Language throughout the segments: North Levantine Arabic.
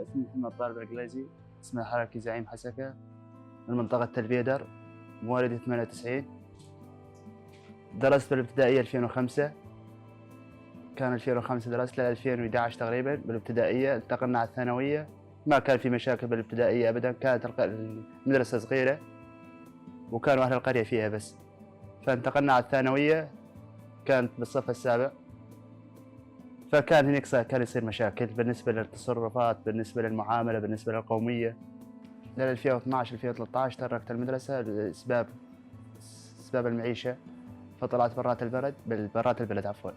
اسمي محمد طالب القليزي، اسمي الحركي زعيم حسكة، من منطقة تلبيدر، مواليد 98. درست بالابتدائية 2005، كان 2005 درست ل 2011 تقريبا بالابتدائية. انتقلنا على الثانوية، ما كان في مشاكل بالابتدائية أبدا، كانت المدرسة صغيرة وكانوا أهل القرية فيها بس. فانتقلنا على الثانوية، كانت بالصف السابع، فكان هناك كان يصير مشاكل بالنسبة للتصرفات، بالنسبة للمعاملة، بالنسبة للقومية. لل 2012 2013 تركت المدرسة لأسباب المعيشة، فطلعت برات البلد، برات البلد عفوا.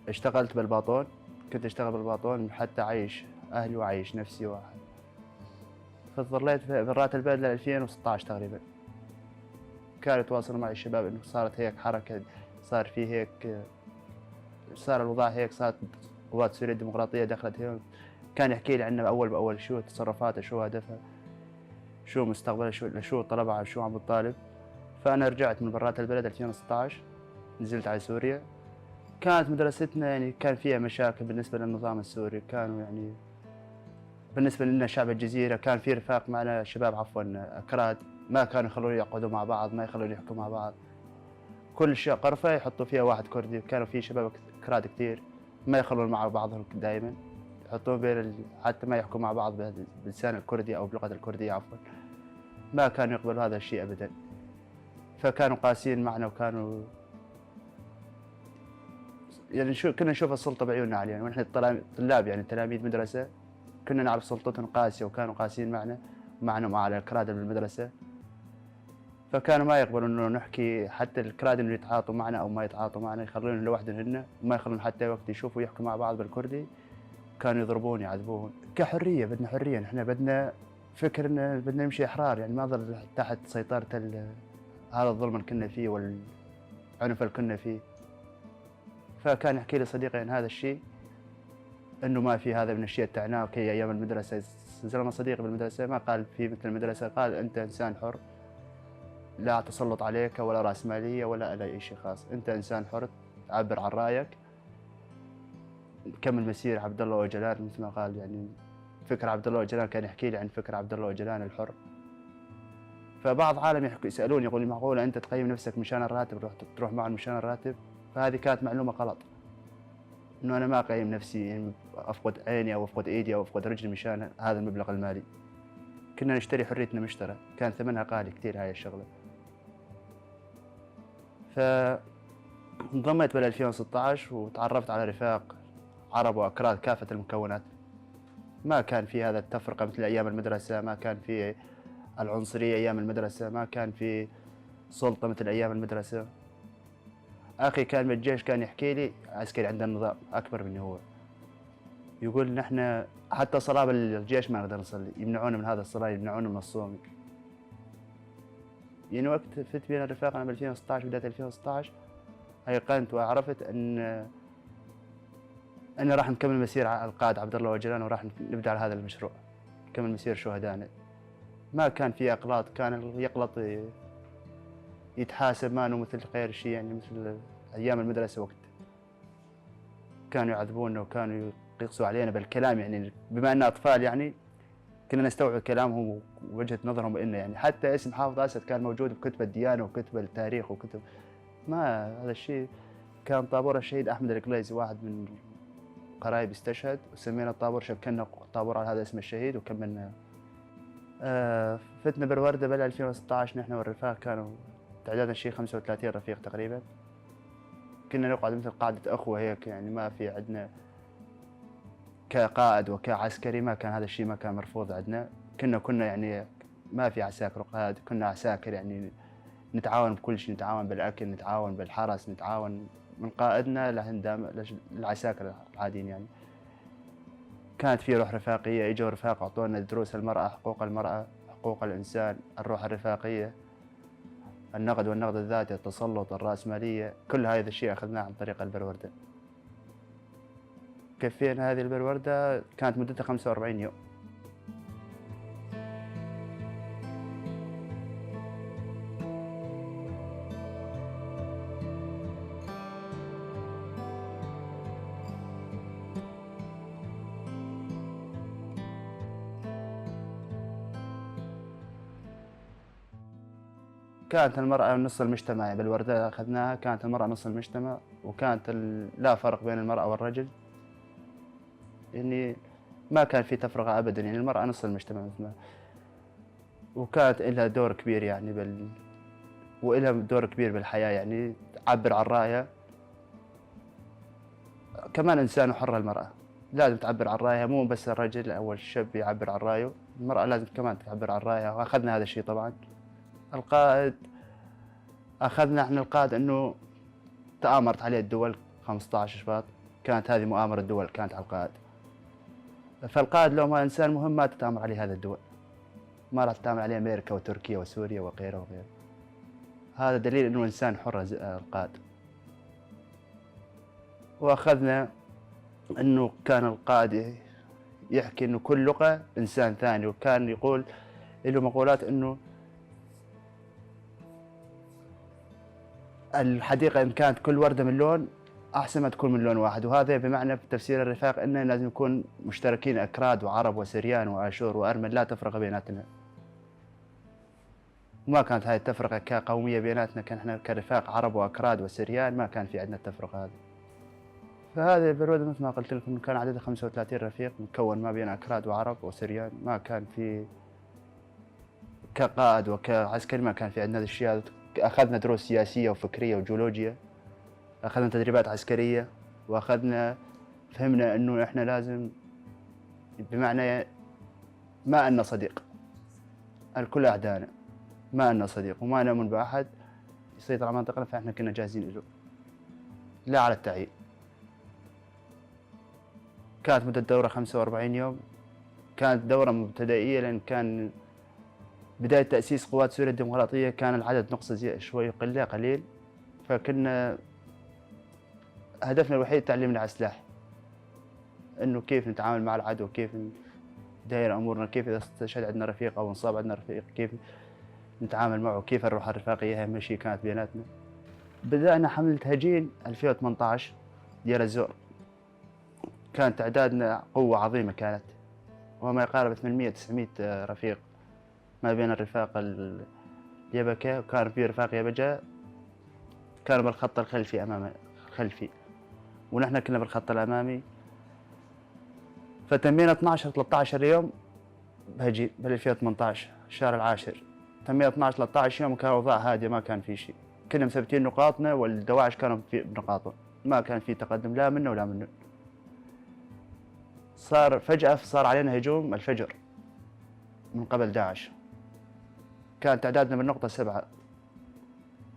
اشتغلت بالباطون، كنت اشتغل بالباطون حتى اعيش اهلي واعيش نفسي واحد. فظليت برات البلد ل 2016 تقريبا. كانوا يتواصلوا معي الشباب انه صارت هيك حركة، صار في هيك، صار الوضع هيك، صارت قوات سوريا الديمقراطية دخلت هيك. كان يحكي لي عنها اول باول، شو تصرفاتها، شو هدفها، شو مستقبلها، شو طلبها، شو عم بتطالب. فانا رجعت من برات البلد 2016، نزلت على سوريا. كانت مدرستنا يعني كان فيها مشاكل بالنسبة للنظام السوري، كانوا يعني بالنسبة لنا شعب الجزيرة كان في رفاق معنا شباب عفوا أكراد، ما كانوا يخلون يقعدوا مع بعض، ما يخلون يحكوا مع بعض. كل شيء قرفة يحطوا فيها واحد كردي، كانوا في شباب أكراد كثير ما يخلون مع بعضهم دائما، يحطون بين حتى ما يحكوا مع بعض بلسان الكردي أو بلغة الكردية عفوا. ما كانوا يقبلوا هذا الشيء أبدا، فكانوا قاسيين معنا، وكانوا يعني شو كنا نشوف السلطة بعيوننا علينا، ونحن طلاب يعني تلاميذ مدرسة، كنا نعرف سلطتهم قاسية، وكانوا قاسيين معنا ومع الأكراد بالمدرسة. فكانوا ما يقبلوا إنه نحكي، حتى الأكراد إنه يتعاطوا معنا أو ما يتعاطوا معنا، يخلون لوحدهم هن، وما يخلون حتى وقت يشوفوا يحكوا مع بعض بالكردي، كانوا يضربون يعذبوهم. كحرية بدنا حرية، نحن بدنا فكرنا، بدنا نمشي أحرار، يعني ما ظل تحت سيطرة هذا الظلم اللي كنا فيه والعنف اللي كنا فيه. فكان يحكي لي صديقي عن هذا الشيء، انه ما في هذا من الشيء تعناه كي ايام المدرسة. زلمة صديقي بالمدرسة ما قال في مثل المدرسة، قال انت انسان حر، لا تسلط عليك ولا راسمالية ولا اي شيء خاص، انت انسان حر تعبر عن رايك، كمل مسير عبد الله اوجلان مثل ما قال. يعني فكر عبد الله اوجلان، كان يحكي لي عن فكر عبد الله اوجلان الحر. فبعض عالم يحكوا يسالوني يقولوا معقولة انت تقيم نفسك مشان الراتب، تروح معهم مشان الراتب؟ فهذه كانت معلومة غلط، إنه أنا ما أقيم نفسي يعني أفقد عيني أو أفقد إيدي أو أفقد رجلي مشان هذا المبلغ المالي. كنا نشتري حريتنا مشترى، كان ثمنها غالي كثير هاي الشغلة. فانضميت بال 2016 وتعرفت على رفاق عرب وأكراد كافة المكونات. ما كان في هذا التفرقة مثل أيام المدرسة، ما كان في العنصرية أيام المدرسة، ما كان في سلطة مثل أيام المدرسة. أخي كان بالجيش، كان يحكي لي عسكري عند النظام أكبر مني هو، يقول نحن حتى صلاة بالجيش ما نقدر نصلي، يمنعونا من هذا الصلاة، يمنعونا من الصوم. يعني وقت فت بين الرفاق أنا ب 2016، بداية 2016، أيقنت وعرفت أن راح نكمل مسير القائد عبد الله أوجلان، وراح نبدأ على هذا المشروع، نكمل مسير شهدائنا. ما كان في أقلاط، كان يقلط يتحاسب، ما انه مثل غير شيء، يعني مثل ايام المدرسة وقت كانوا يعذبونا وكانوا يقسوا علينا بالكلام، يعني بما اننا اطفال يعني كنا نستوعب كلامهم ووجهه نظرهم لنا، يعني حتى اسم حافظ اسد كان موجود بكتب الديانة وكتب التاريخ وكتب ما هذا الشيء. كان طابور الشهيد احمد القليزي، واحد من قرايب استشهد، وسمينا الطابور، شكلنا طابور على هذا اسم الشهيد وكملنا. فتنا بالورده بال 2016 نحن والرفاق، كانوا تعدادنا شيء 35 رفيق تقريبا. كنا نقعد مثل قاعدة أخوة هيك، يعني ما في عندنا كقائد وكعسكري، ما كان هذا الشيء، ما كان مرفوض عندنا. كنا يعني ما في عساكر وقائد، كنا عساكر يعني نتعاون بكل شيء، نتعاون بالأكل، نتعاون بالحرس، نتعاون من قائدنا للعساكر العاديين. يعني كانت في روح رفاقية، اجوا رفاق أعطونا دروس المرأة، حقوق المرأة، حقوق الإنسان، الروح الرفاقية، النقد والنقد الذاتي، التسلط، الرأسمالية، كل هذا الشيء أخذناه عن طريق البلوردة. كفينا هذه البلوردة، كانت مدتها 45 يوم. كانت المرأة نص المجتمع، بالوردة أخذناها كانت المرأة نص المجتمع، وكانت لا فرق بين المرأة والرجل، يعني ما كان في تفرقة أبدا، يعني المرأة نص المجتمع مثل ما، وكانت لها دور كبير يعني وإلها دور كبير بالحياة، يعني تعبر عن رأيها. كمان إنسان حرة المرأة، لازم تعبر عن رأيها، مو بس الرجل أو الشاب يعبر عن رأيه، المرأة لازم كمان تعبر عن رأيها، وأخذنا هذا الشيء طبعا. القائد أخذنا إحنا القائد إنه تآمرت عليه الدول 15 شباط، كانت هذه مؤامرة الدول كانت على القائد. فالقائد لو ما إنسان مهم ما تتآمر عليه هذا الدول، ما راح تتآمر عليه أمريكا وتركيا وسوريا وغيره وغيره. هذا دليل إنه إنسان حر القائد. وأخذنا إنه كان القائد يحكي إنه كل لغة إنسان ثاني، وكان يقول له مقولات إنه الحديقة إن كانت كل وردة من لون أحسن ما تكون من لون واحد، وهذا بمعنى في تفسير الرفاق إنه لازم نكون مشتركين أكراد وعرب وسريان وآشور وأرمن، لا تفرق بيناتنا. وما كانت هاي التفرقة كقومية بيناتنا، كان إحنا كرفاق عرب وأكراد وسريان ما كان في عندنا التفرقة هذه. فهذه البرودة مثل ما قلت لكم كان عددها 35 رفيق مكون ما بين أكراد وعرب وسريان، ما كان في كقائد وكعسكري ما كان في عندنا هذا الشيء هذا. أخذنا دروس سياسية وفكرية وجيولوجيا، أخذنا تدريبات عسكرية، وأخذنا فهمنا إنه إحنا لازم بمعنى ما أن صديق، الكل أعدائنا، ما أن صديق وما نؤمن بأحد يسيطر على منطقتنا، فإحنا كنا جاهزين له لا على التعيين. كانت مدة الدورة 45 يوم، كانت دورة مبتدئية لأن كان بداية تأسيس قوات سوريا الديمقراطية كان العدد نقص شوي قلة قليل، فكنا هدفنا الوحيد تعليمنا على السلاح، إنه كيف نتعامل مع العدو، كيف نداير أمورنا، كيف إذا استشهد عندنا رفيق أو انصاب عندنا رفيق كيف نتعامل معه، كيف الروح الرفاقية أهم شيء كانت بيناتنا. بدأنا حملة هجين 2018 دير الزور، كان تعدادنا قوة عظيمة كانت، وما يقارب 800 900 رفيق ما بين الرفاق اليبكة، وكان في رفاق يبجة كانوا بالخط الخلفي أمام الخلفي، ونحن كنا بالخط الأمامي. فتمينا 12 13 يوم بهجين بال 2018 الشهر العاشر، تمينا 12 13 يوم وكان أوضاع هادية ما كان في شيء، كنا مثبتين نقاطنا والدواعش كانوا في بنقاطهم، ما كان في تقدم لا منا ولا منه. صار فجأة صار علينا هجوم الفجر من قبل داعش، كان تعدادنا من نقطة 7،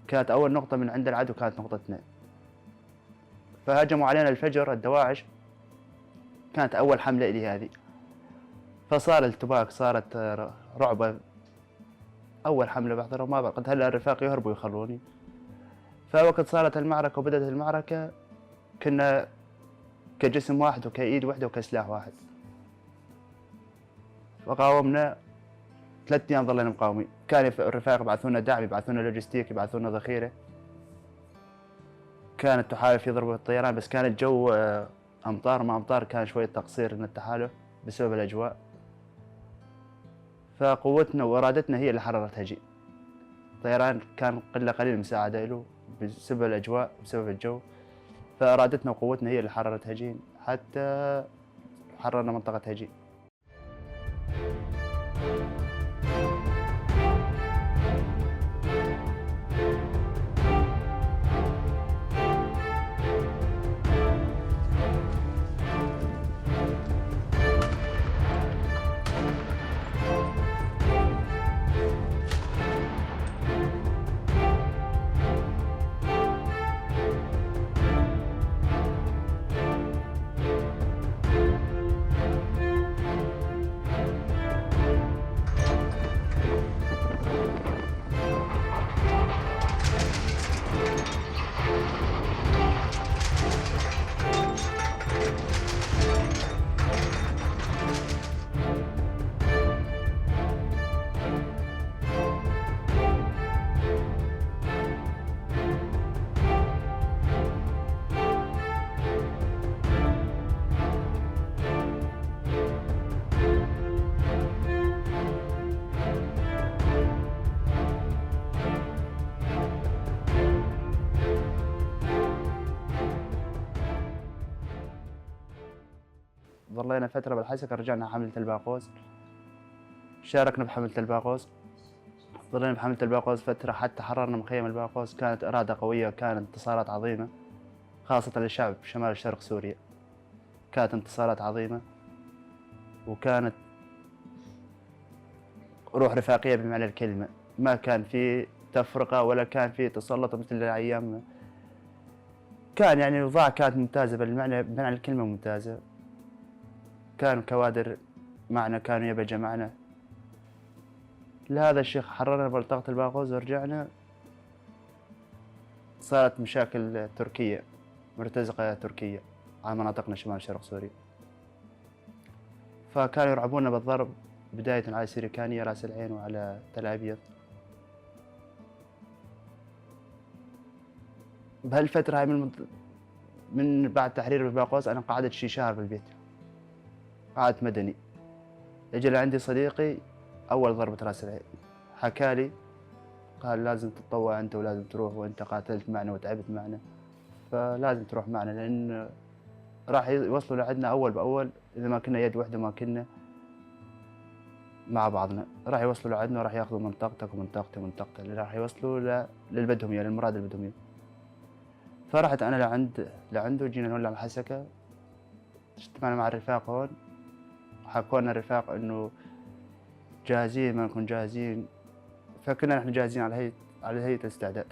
كانت أول نقطة من عند العدو كانت نقطة 2، فهجموا علينا الفجر الدواعش، كانت أول حملة إلي هذه، فصار التباك، صارت رعبة. أول حملة بحضرها وما بقد هلا الرفاق يهربوا يخلوني. فوقت صارت المعركة وبدأت المعركة كنا كجسم واحد وكإيد واحدة وكسلاح واحد، فقاومنا 3 أيام ظلينا مقاومين. كان الرفاق يبعثونا دعم، يبعثونا لوجستيك، يبعثونا ذخيرة. كان التحالف يضرب الطيران، بس كان الجو أمطار ما أمطار، كان شوية تقصير من التحالف بسبب الأجواء. فقوتنا وإرادتنا هي اللي حررت هجين. الطيران كان قلة قليل مساعدة له بسبب الأجواء بسبب الجو، فإرادتنا وقوتنا هي اللي حررت هجين حتى حررنا منطقة هجين. ظلينا فترة بالحسكة، رجعنا حملة الباغوز، شاركنا بحملة الباغوز، ظلينا بحملة الباغوز فترة حتى حررنا مخيم الباغوز. كانت إرادة قوية، كانت انتصارات عظيمة خاصة للشعب شمال شرق سوريا، كانت انتصارات عظيمة وكانت روح رفاقية بمعنى الكلمة، ما كان في تفرقة ولا كان في تسلط مثل الأيام. كان يعني الأوضاع كانت ممتازة بمعنى الكلمة ممتازة، كانوا كوادر معنا، كانوا يبجى معنا. لهذا الشيخ حررنا منطقة الباغوز ورجعنا. صارت مشاكل تركية، مرتزقة تركية على مناطقنا شمال شرق سوريا، فكانوا يرعبونا بالضرب بداية على سيريكانية راس العين وعلى تل أبيض. بهالفترة هاي من بعد تحرير الباغوز أنا قعدت شي شهر بالبيت، قعدت مدني. اجى لعندي صديقي أول ضربة راس العين، حكالي قال لازم تتطوع أنت ولازم تروح، وأنت قاتلت معنا وتعبت معنا فلازم تروح معنا، لأن راح يوصلوا لعندنا أول بأول، إذا ما كنا يد واحدة ما كنا مع بعضنا راح يوصلوا لعندنا وراح ياخذوا منطقتك ومنطقتي ومنطقتي، اللي راح يوصلوا للي بدهم اياه، للمراد اللي بدهم اياه. فرحت انا لعنده، جينا هون للحسكه، اجتمعنا مع الرفاق هون، حكوا لنا الرفاق انه جاهزين ما نكون جاهزين، فكنا نحن جاهزين على هيئة الاستعداد.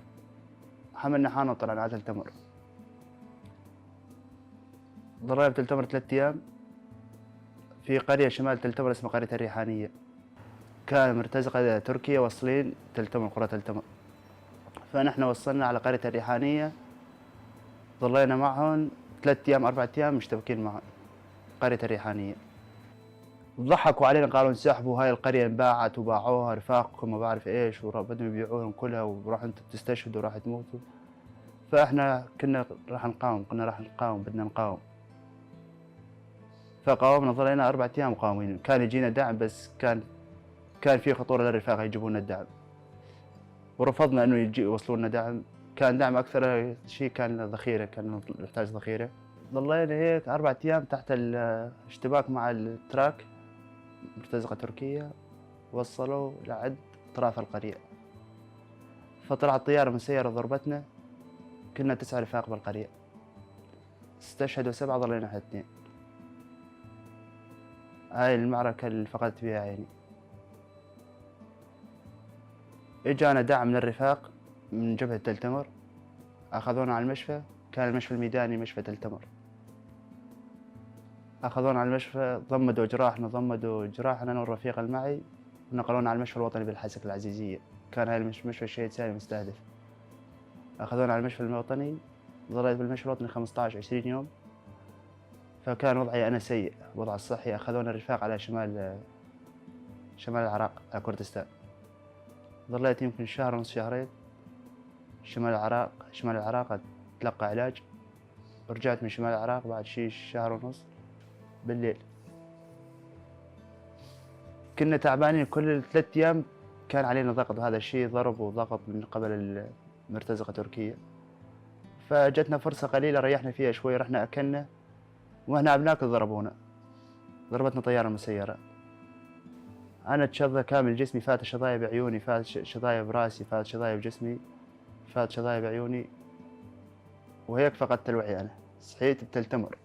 حملنا حالنا وطلعنا على تل تمر. ضلينا بتل تمر 3 أيام في قرية شمال تل تمر اسمها قرية الريحانية، كان مرتزقة تركيا واصلين تل تمر، قرى تل تمر. فنحن وصلنا على قرية الريحانية، ضلينا معهم 3 أيام 4 أيام مشتبكين معهم قرية الريحانية. ضحكوا علينا قالوا انسحبوا، هاي القرية انباعت وباعوها رفاقكم ما بعرف ايش، وبدهم يبيعوهم كلها وراح انتم تستشهدوا وراح تموتوا. فاحنا كنا راح نقاوم، قلنا راح نقاوم، بدنا نقاوم. فقاومنا، ظلينا 4 أيام مقاومين. كان يجينا دعم بس كان في خطورة للرفاق يجيبون لنا الدعم، ورفضنا انه يوصلوا لنا دعم. كان دعم اكثر شيء كان ذخيرة، كان نحتاج ذخيرة. ظلينا هيك 4 أيام تحت الاشتباك مع التراك مرتزقة تركية، وصلوا لعند اطراف القرية. فطلعت طيارة مسيرة ضربتنا، كنا 9 رفاق بالقرية، استشهدوا 7، ظلينا احنا 2. هاي المعركة اللي فقدت فيها عيني. اجانا دعم من الرفاق من جبهة تل تمر، اخذونا على المشفى. كان المشفى الميداني مشفى تل تمر. اخذونا على المشفى، ضمدوا جراحنا، ضمدوا جراحنا انا والرفيق المعي، ونقلونا على المشفى الوطني بالحسك العزيزية. كان هاي المشفى الشهيد سالم مستهدف. اخذونا على المشفى الوطني، ظليت بالمشفى الوطني 15-20 يوم. فكان وضعي انا سيء، وضع الصحي. اخذونا الرفاق على شمال العراق، على كردستان. ظليت يمكن شهر ونص شهرين شمال العراق اتلقى علاج. رجعت من شمال العراق بعد شي شهر ونص بالليل. كنا تعبانين كل 3 أيام، كان علينا ضغط، وهذا الشيء ضرب وضغط من قبل المرتزقة التركية. فجتنا فرصة قليلة ريحنا فيها شوي، رحنا أكلنا وإحنا عم ناكل ضربونا، ضربتنا طيارة مسيرة. أنا تشظى كامل جسمي، فات شظايا بعيوني، فات شظايا براسي، فات شظايا بجسمي، فات شظايا بعيوني، وهيك فقدت الوعي. أنا صحيت بتل تمر،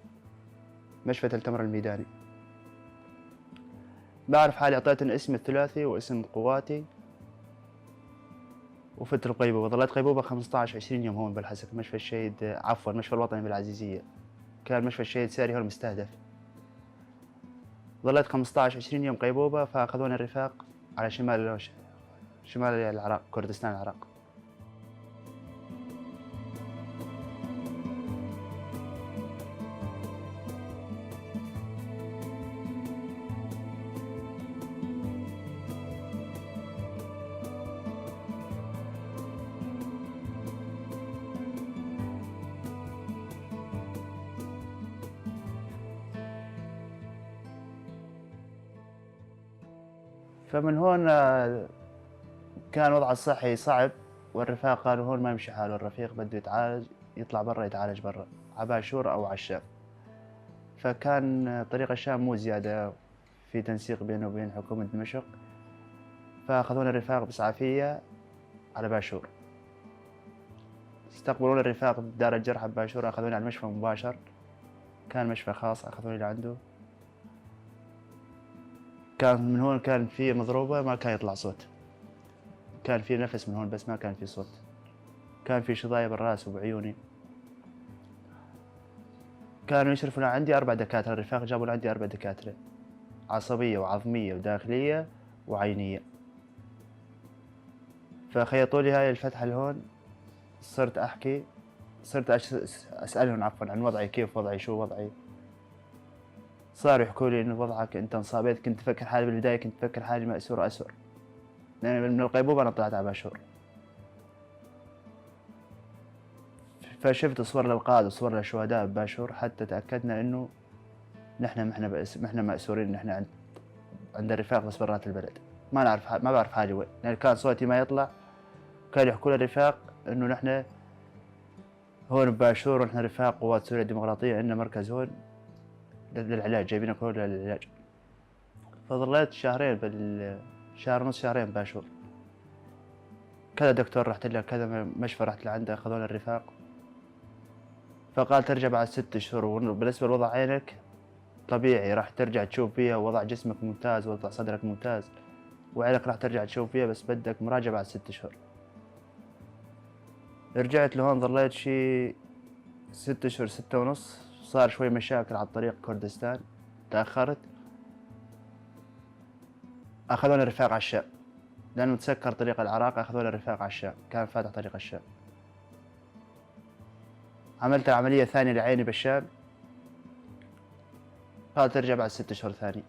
مشفى تل تمر الميداني. بعرف حالي أعطيتني اسمي الثلاثي واسم قواتي وفت الغيبوبة. ظليت غيبوبة 15-20 يوم هون بالحسكة، مشفى الشهيد، عفوا مشفى الوطني بالعزيزية. كان مشفى الشهيد ساري هو المستهدف. ظليت 15-20 يوم غيبوبة، فأخذونا الرفاق على شمال العراق، كردستان العراق. فمن هون كان وضع الصحي صعب، والرفاق قالوا هون ما يمشي حاله، الرفيق بده يتعالج، يطلع برا يتعالج برا عباشور أو عشاب. فكان طريق الشام مو زيادة في تنسيق بينه وبين حكومة دمشق، فأخذونا الرفاق بإسعافية على باشور. استقبلونا الرفاق بدار الجرحى بباشور، أخذوني على المشفى مباشر، كان مشفى خاص، أخذوني لعنده. كان من هون كان في مضروبة، ما كان يطلع صوت، كان في نفس من هون بس ما كان في صوت، كان في شظايا بالراس وبعيوني. كانوا يشرفون عندي 4 دكاترة، الرفاق جابوا عندي 4 دكاترة، عصبية وعظمية وداخلية وعينية. فخيطوا لي هاي الفتحة لهون، صرت أحكي، صرت أسألهم عفوا عن وضعي، كيف وضعي، شو وضعي. صاروا يحكوا لي إنه وضعك أنت انصابيت. كنت أفكر حالي بالبداية، كنت أفكر حالي مأسور أسر، لأن من الغيبوبة أنا طلعت على باشور. فشفت صور للقادة وصور للشهداء بباشور، حتى تأكدنا إنه نحن ما إحنا مأسورين، نحن عند الرفاق بس برات البلد، ما نعرف ما بعرف حالي وين، لأن كان صوتي ما يطلع. كانوا يحكوا للرفاق إنه نحن هون بباشور، ونحن رفاق قوات سوريا الديمقراطية، عندنا مركز هون للعلاج، جايبينك هون للعلاج. فظليت شهرين شهر ونص، شهرين بباشور. كذا دكتور رحت له، كذا مشفى رحت لعنده، أخذونا الرفاق. فقال ترجع بعد 6 شهور، وبالنسبة لوضع عينك طبيعي، راح ترجع تشوف فيها، ووضع جسمك ممتاز، ووضع صدرك ممتاز، وعينك راح ترجع تشوف فيها، بس بدك مراجعة بعد 6 شهور. رجعت لهون، ظليت شي 6 شهور، 6 ونص. صار شوي مشاكل على الطريق كردستان، تأخرت. أخذونا الرفاق على الشام، لأنه تسكر طريق العراق، أخذونا الرفاق على الشام، كان فاتح طريق الشام. عملت عملية ثانية لعيني بالشام، قال ترجع بعد 6 شهور ثاني.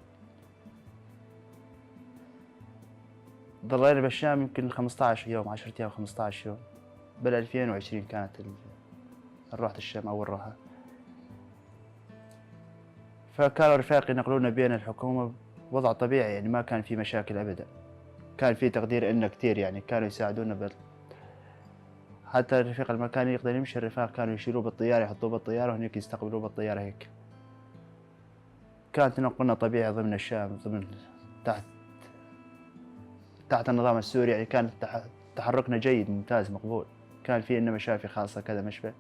ضلينا بالشام يمكن 15 يوم، 10 أيام، 15 يوم. بالألفين وعشرين كانت روحة الشام أول روحة. فكانوا رفاقي ينقلونا بين الحكومة وضع طبيعي، ما كان في مشاكل أبدا، كان في تقدير إلنا كثير، كانوا يساعدونا حتى الرفيق اللي ما كان يقدر يمشي، الرفاق كانوا يشيلوه بالطيارة، يحطوه بالطيارة وهنيك يستقبلوه بالطيارة هيك. كانت تنقلنا طبيعي ضمن الشام، ضمن تحت النظام السوري، كان تحركنا جيد ممتاز مقبول. كان في إنه مشافي خاصة، كذا مشفى،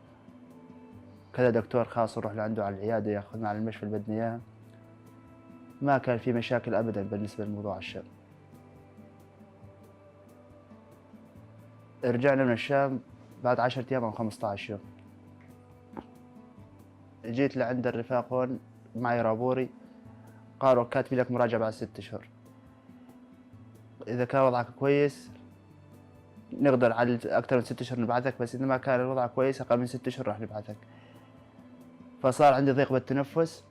كذا دكتور خاص نروح لعنده على العيادة ياخذنا على المشفى اللي بدنا إياها. ما كان في مشاكل أبدا بالنسبة لموضوع الشام. رجعنا من الشام بعد 10 أيام أو 15 يوم. جيت لعند الرفاق هون معي رابوري، قالوا كاتب لك مراجعة بعد 6 أشهر، إذا كان وضعك كويس نقدر على أكثر من 6 أشهر نبعثك، بس إذا ما كان الوضع كويس أقل من 6 أشهر راح نبعثك. فصار عندي ضيق بالتنفس.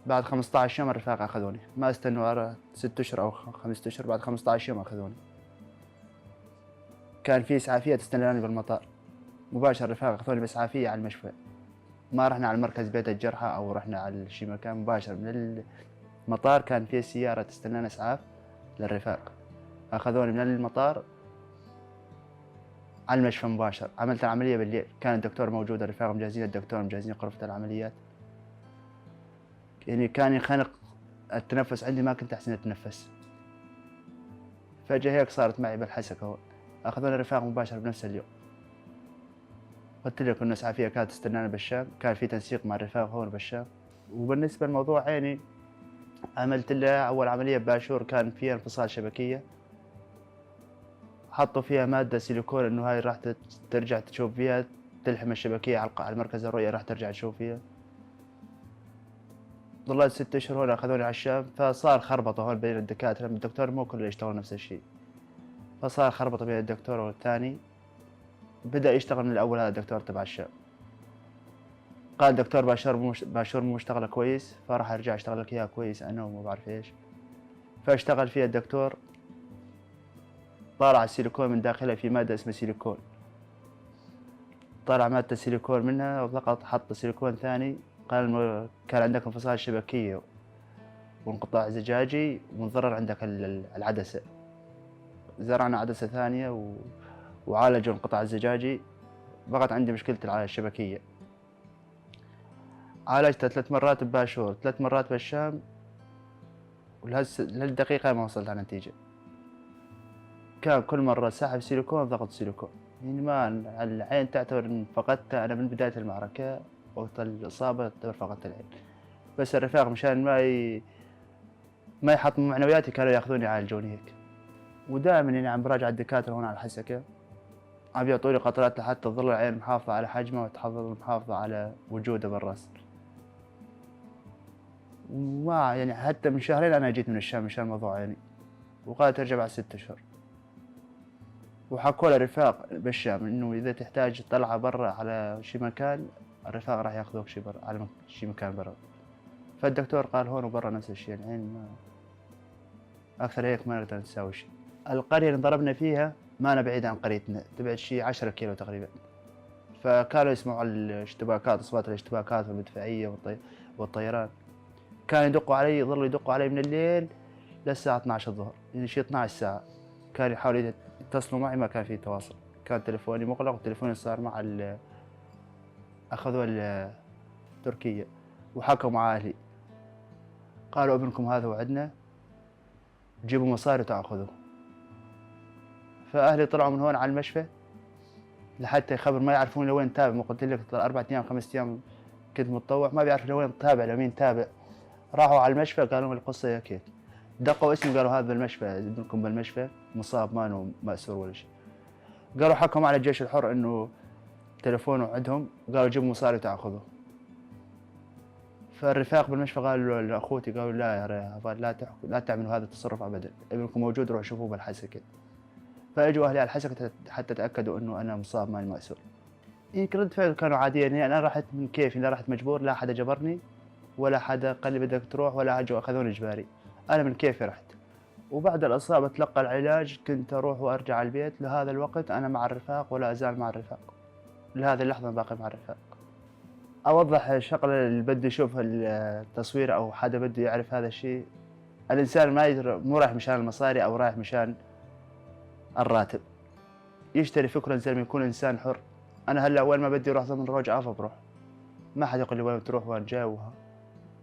بعد 15 يوم الرفاق أخذوني، ما استنوا على 6 أشهر أو 5 أشهر، بعد 15 يوم أخذوني. كان في إسعافية تستناني بالمطار مباشرة، الرفاق أخذوني بإسعافية على المشفى، ما رحنا على المركز بيت الجرحى أو رحنا على شي مكان، مباشرة من المطار كان في سيارة تستنانا إسعاف للرفاق، أخذوني من المطار على المشفى مباشر. عملت العملية بالليل، كان الدكتور موجود، الرفاق مجهزين الدكتور، مجهزين غرفة العمليات. كان ينخنق التنفس عندي، ما كنت أحسن أتنفس. فجأة هيك صارت معي بالحسكة هون، أخذونا الرفاق مباشرة بنفس اليوم. قلت لك إنه إسعافية كانت تستنانا بالشام، كان في تنسيق مع الرفاق هون بالشام. وبالنسبة لموضوع عيني، عملت لها أول عملية بباشور، كان فيها انفصال شبكية، حطوا فيها مادة سيليكون إنه هاي راح ترجع تشوف فيها، تلحم الشبكية على مركز الرؤية راح ترجع تشوف فيها. ظليت 6 أشهر هون، أخذوني على الشام، فصار خربطة هون بين الدكاترة، الدكتور مو كله يشتغل نفس الشيء، فصار خربطة بين الدكتور والثاني. بدأ يشتغل من الأول هذا الدكتور تبع الشام، قال دكتور باشور مو مشتغله كويس، فراح أرجع أشتغل لك إياها كويس أنا وما بعرف إيش. فاشتغل فيها الدكتور، طالع السيليكون من داخلها في مادة اسمها سيليكون، طالع مادة سيليكون منها وضغط، حط سيليكون ثاني، قال كان عندك انفصال شبكية وانقطاع زجاجي ومتضرر عندك العدسة. زرعنا عدسة ثانية وعالجوا انقطاع الزجاجي، بقت عندي مشكلة الشبكية. عالجتها 3 مرات بباشور، 3 مرات بالشام، ولهالدقيقة ما وصلت على نتيجة. كان كل مرة سحب سيليكون، ضغط سيليكون، يعني ما العين تعتبر إن فقدتها أنا من بداية المعركة، وقت الإصابة تعتبر فقدت العين. بس الرفاق مشان ما يحطموا معنوياتي كانوا ياخذوني يعالجوني هيك. ودائما عم براجع الدكاترة هون على الحسكة، عم يعطوني قطرات لحتى تظل العين محافظة على حجمها وتحافظ محافظة على وجودها بالراس. وما حتى من شهرين أنا جيت من الشام مشان موضوع عيني، وقالت ترجع بعد 6 أشهر. وحكوا لي رفاق بالشام إنه إذا تحتاج تطلع برا على شي مكان الرفاق راح ياخذوك شي برا على شي مكان برا. فالدكتور قال هون وبرا نفس الشيء، العين ما أكثر هيك ما نقدر نساوي شيء. القرية اللي ضربنا فيها ما أنا بعيد عن قريتنا، تبعد شي 10 كيلو تقريبا. فكانوا يسمعوا الاشتباكات، أصوات الاشتباكات والمدفعية والطيران. كانوا يدقوا علي، يظلوا يدقوا علي من الليل للساعة 12 الظهر، يعني شي 12 ساعة. كانوا يحاولوا يتصلوا معي، ما كان في تواصل، كان تليفوني مغلق، وتليفوني صار مع أخذوه تركيا وحكوا مع أهلي، قالوا ابنكم هذا وعدنا، جيبوا مصاري وتأخذوه. فأهلي طلعوا من هون على المشفى لحتى يخبر، ما يعرفون لوين تابع. ما قلت لك طلع 4 أيام 5 أيام كنت متطوع، ما بيعرف لوين تابع لمين تابع. راحوا على المشفى قالوا لهم القصة هيك هيك، دقوا اسمي قالوا هذا بالمشفى، ابنكم بالمشفى مصاب، ما انه مأسور ولا شيء. قالوا حكوا على الجيش الحر انه تليفونه عندهم، قالوا جيبوا مصاري وتاخذوه. فالرفاق بالمشفى قالوا لاخوتي، قالوا لا يا رفاق، لا تحكوا، لا تعملوا هذا التصرف ابدا، ابنكم موجود روحوا شوفوه بالحسكه. فاجوا اهلي على الحسكه حتى تاكدوا انه انا مصاب ماني مأسور. يمكن رد فعل كانوا عاديين، انا رحت من كيفي، لا رحت مجبور، لا حدا جبرني ولا حدا قال لي بدك تروح، ولا اجوا اخذوني اجباري، انا من كيفي رحت. وبعد الاصابه تلقى العلاج، كنت اروح وارجع على البيت. لهذا الوقت انا مع الرفاق ولا ازال مع الرفاق، لهذه اللحظه باقي مع الرفاق. اوضح شغله اللي بده يشوف التصوير او حدا بده يعرف هذا الشيء، الانسان ما يدري، مو رايح مشان المصاري او رايح مشان الراتب، يشتري فكره زي ما يكون انسان حر. انا هلا وين ما بدي اروح ضمن روج افا بروح، ما حد يقول لي وين تروح وين جاي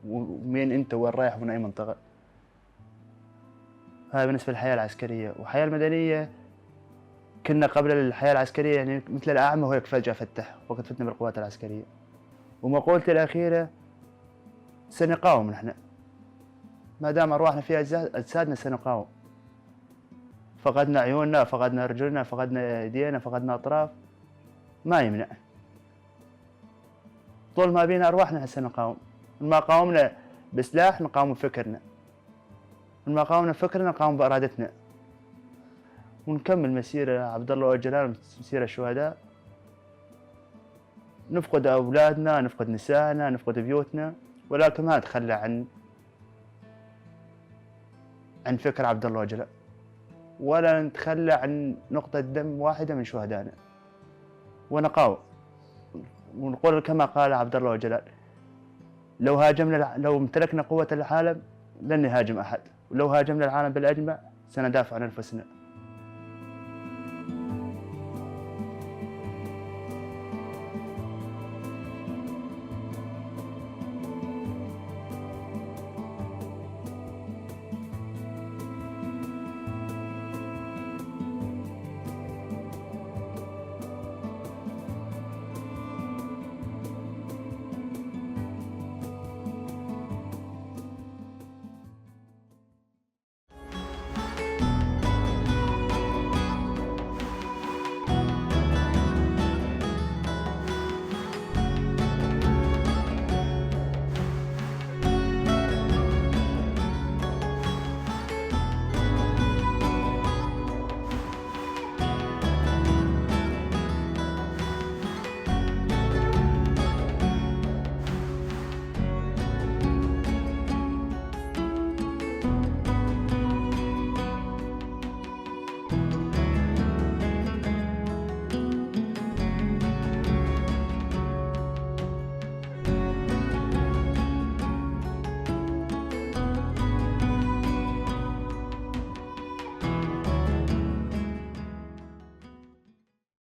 ومين انت وين رايح ومن اي منطقه. هذا بالنسبه للحياه العسكريه. والحياه المدنيه كنا قبل الحياه العسكريه مثل الاعمى، وهيك فجاه فتح وقت فتنا بالقوات العسكريه. ومقولتي الاخيره، سنقاوم نحن ما دام ارواحنا فيها اجسادنا، سنقاوم. فقدنا عيوننا، فقدنا رجلنا، فقدنا ايدينا، فقدنا اطراف، ما يمنع، طول ما بينا ارواحنا سنقاوم. ما قاومنا بسلاح نقاوم بفكرنا، ما قاومنا بفكرنا نقاوم بارادتنا، ونكمل مسيرة عبد الله أوجلان، مسيرة الشهداء. نفقد أولادنا، نفقد نسائنا، نفقد بيوتنا، ولكن ما نتخلى عن فكر عبد الله أوجلان، ولا نتخلى عن نقطة دم واحدة من شهدائنا، ونقاوم ونقول كما قال عبد الله أوجلان، لو امتلكنا قوة العالم لن نهاجم أحد، ولو هاجمنا العالم بالأجمع سندافع عن أنفسنا.